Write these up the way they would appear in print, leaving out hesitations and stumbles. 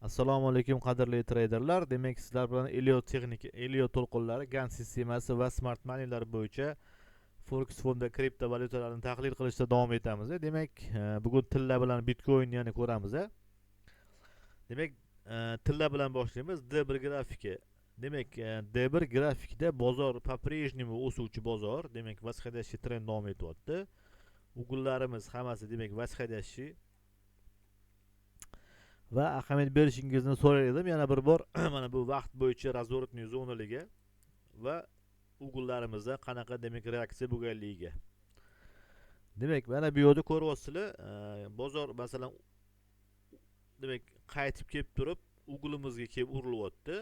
Assalomu alaykum, qadrli treyderlar. Demak, sizlar bilan Elliot texnika, Elliot to'lqinlari, Gann sistemasi va smart moneylar bo'yicha Forex fonda kriptovalyutalarni tahlil qilishda davom etamiz. Demak, bugun tilla bilan Bitcoin yana ko'ramiz. Demak, tilla bilan boshlaymiz. D1 grafiki. Demak, D1 grafikda bozor по-прежнему o'suvchi bozor. Demak, восходящий trend davom etyapti. Угол larimiz hammasi, demak, восходящий. Va ahamiyat berishingizni so'rar edim yana bir bor mana bu vaqt bo'yicha разворотный zonaliga va угол larimizda qanaqa, demak, reaksiya bo'lganligiga. Demak, mana bu yerda ko'ryapsizlar, bozor, masalan, demak, qaytib kelib turib угол imizga kelib urilyapti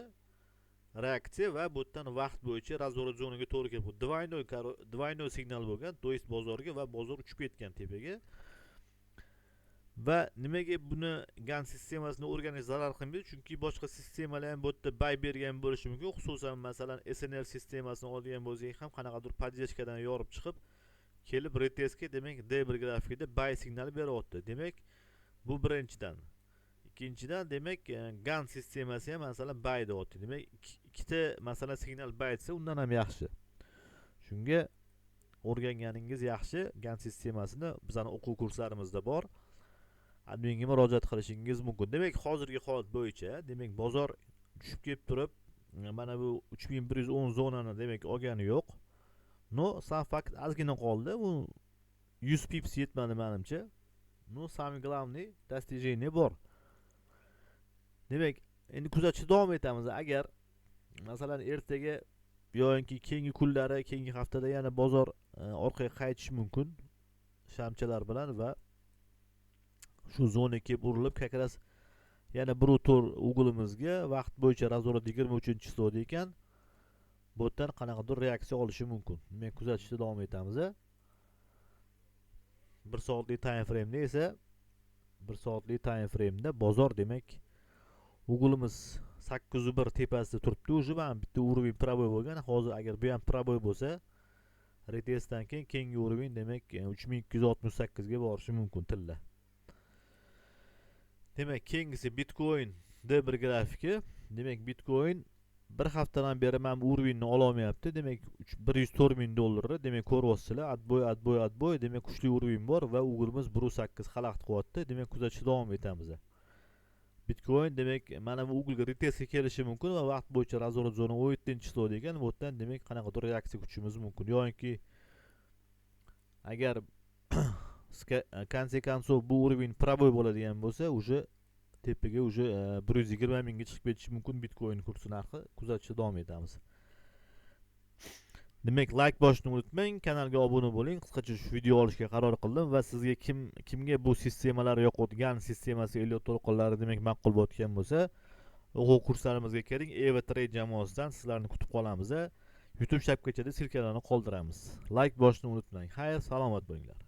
reaksiya va bu yerdan vaqt bo'yicha разворот zonaga to'g'ri kelib, двойной signal bo'lgan, то есть bozorga, va bozor uchib ketgan tepaga. Va nimaga buni Gann sistemasini o'rganish zarar qilmaydi? Chunki boshqa sistemalar ham bu yerda buy bergan bo'lishi mumkin. Xususan, masalan, SNR sistemasini oladigan bo'lsak ham, qanaqadir поддержка dan yorib chiqib kelib, retestga, demak, D1 grafikida buy signali beryapti. Demak, bu birinchidan. Ikkinchidan, demak, Gann sistemasi ham, masalan, buy deyapti. Demak, ikkita, masalan, signal buy desa, undan ham yaxshi. Shunga o'rganganingiz yaxshi Gann sistemasini. Bizani o'quv kurslarimizda bor, adminga murojaat qilishingiz mumkin. Demak, hozirgi holat bo'yicha, demak, bozor tushib kelib turib mana bu 3110 zonani, demak, olgani yo'q. Но сам факт, ozgina qoldi, bu 100 pips yetmadi manimcha. Но самый главный, достижение bor. Demak, endi kuzatishda davom etamiz. Agar, masalan, ertaga yoinki keyingi kunlari, keyingi haftada yana bozor orqaga qaytishi mumkin shamchalar bilan va shu zonaga kelib urilib, как раз yana 1,4 угол imizga, vaqt bo'yicha разворот 23-число da ekan, bu yerdan qanaqadir reaksiya olishi mumkin. Demak, kuzatishda davom etamiz. 1 soatlik time frameda esa, 1 soatlik time frameda bozor, demak, угол imiz 801 tepasida turibdi уже. Mana bitta уровень пробой bo'lgan. Hozir agar bu ham пробой bo'lsa, retestdan keyin keyingi уровень, demak, 3268 ga borishi mumkin tilla. Demak, keyingisi Bitcoin D1 grafiki. Demak, Bitcoin bir haftadan beri mana bu уровень ni ololmayapti. Demak, 104 000 dollarni, demak, ko'ryapsizlar, отбой, отбой, отбой. Demak, kuchli уровень bor va угол imiz 1,8 xalaqit qilyapti. Demak, kuzatishda davom etamiz. Bitcoin, demak, mana bu угол ga retestga kelishi mumkin va vaqt bo'yicha разворот zona 17-число degan. Bu yerdan, demak, qanaqadir reaksiya kutishimiz mumkin yoinki agar конце концов bu уровень пробой bo'ladigan bo'lsa, уже tepaga, уже 120 mingga chiqib ketishi mumkin Bitcoin kursi narxi. Kuzatishda davom etamiz. Demak, layk bosishni unutmang, kanalga obuna bo'ling. Qisqacha shu video olishga qaror qildim va sizga, kim kimga bu sistemalar yoqayotgan sistemasi, Elliot to'lqinlari, demak, ma'qul bo'layotgan bo'lsa, o'quv kurslarimizga keling. Eva Trade jamoasidan sizlarni kutib qolamiz. YouTube shapkachada ссылка larni qoldiramiz. Layk bosishni unutmang. Xayr, salomat bo'linglar.